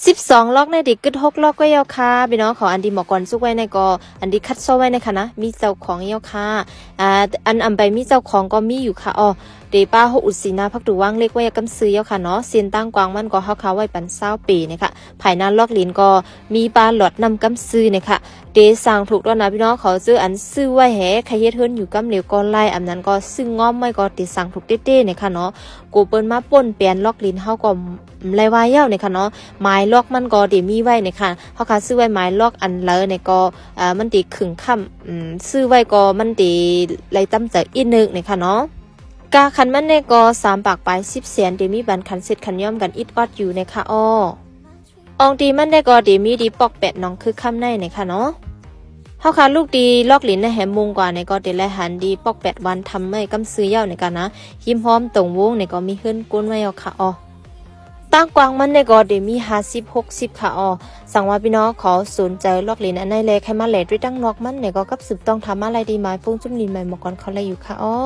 ສິບສອງລັອກໃນທີ່ກຶດຫົກລັອກໄວ້ແລ້ວຄ່ະ ພີ່ນ້ອງເຂົາ. ອັນທີ່ໝໍກອນສຸກໄວ້ໃນກໍ ອັນທີ່ຄັດຊອກໄວ້ໃນຄ່ະນະ ມີເຈົ້າຂອງແລ້ວຄ່ະ. ອ່າ ອັນອຳໄປມີເຈົ້າຂອງກໍມີຢູ່ຄ່ະອໍ. ເດປາຫົກອຸດສີນາພັກດູວາງເລັກໄວ້ກຳຊື່ແລ້ວຄ່ະເນາະ. ເສັ້ນທາງກວ້າງມັນກໍເຮົາຄາໄວ້ປັນຊາວເປນີ້ຄ່ະ. ພາຍໃນລັອກຫຼິນກໍມີປາຫຼອດນ້ຳກຳຊື່ນີ້ຄ່ະ. ເດສ້າງຖືກດ້ວຍນະພີ່ນ້ອງເຂົາ. ເຈີອັນຊື້ໄວ້ແຮ ໃຄເຮັດເຮືອນຢູ່ກຳຫຼຽວກໍໄລ່ ອຳນັ້ນກໍຊື້ງອມໄວ້ກໍເດສ້າງຖືກເຕ້ໆນີ້ຄ່ະເນາະ. ໂກເປີ້ນມາປົນແປນລັອກຫຼິນເຮົາກໍ ໄລ່ວ່າແລ້ວນີ້ຄ່ະເນາະ. ໝາຍລັອກມັນກໍເດມີໄວ້ນີ້ຄ່ະ. ເຮົາຄາຊື້ໄວ້ໝາຍລັອກອັນໃດນີ້ກໍ ເອີ ມັນເດຄຶງຄ້ຳ ອືມ ຊື້ໄວ້ກໍມັນເດໄລ່ຕຳໃຈອີກໜຶ່ງນີ້ຄ່ະເນາະ. ກາຄັນມັນນີ້ກໍສາມປາກປາຍສິບແສນ ເດມີບັນຄັນເຊັດຄັນຍອມກັນອິດອອດຢູ່ນີ້ຄ່ະອໍ. ອອງຕີມັນນີ້ກໍເດມີທີ່ປອກແປດໜອງຄືຄຳໃນນີ້ຄ່ະເນາະ. ເຮົາຄາລູກທີ່ລັອກຫຼິນໃນແຮມມຸງກວ່ານີ້ກໍເດໄລ່ຫັນທີ່ປອກແປດວັນທຳໄວ້ກຳຊື່ແລ້ວນີ້ຄ່ະນະ. ຮິມຮອມຕົງວົງນີ້ກໍມີເຮືອນກົ້ນໄວ້ແລ້ວຄ່ະອໍ. ທາງກວ້າງມັນນີ້ກໍເດມີຫ້າສິບ ຫົກສິບຄ່ະອໍ. ສັງວ່າພີ່ນ້ອງເຂົາສົນໃຈລັອກຫຼິນອັນໃດແລ ໃຄມາແລດ້ວຍທາງນອກມັນນີ້ກໍກັບສືບຕ້ອງຖາມມາໄລ່ທີ່ໝາຍໂຟນຊຸມນີ້ໝາຍໝໍກອນເຂົາໄລ່ຢູ່ຄ່ະອໍ.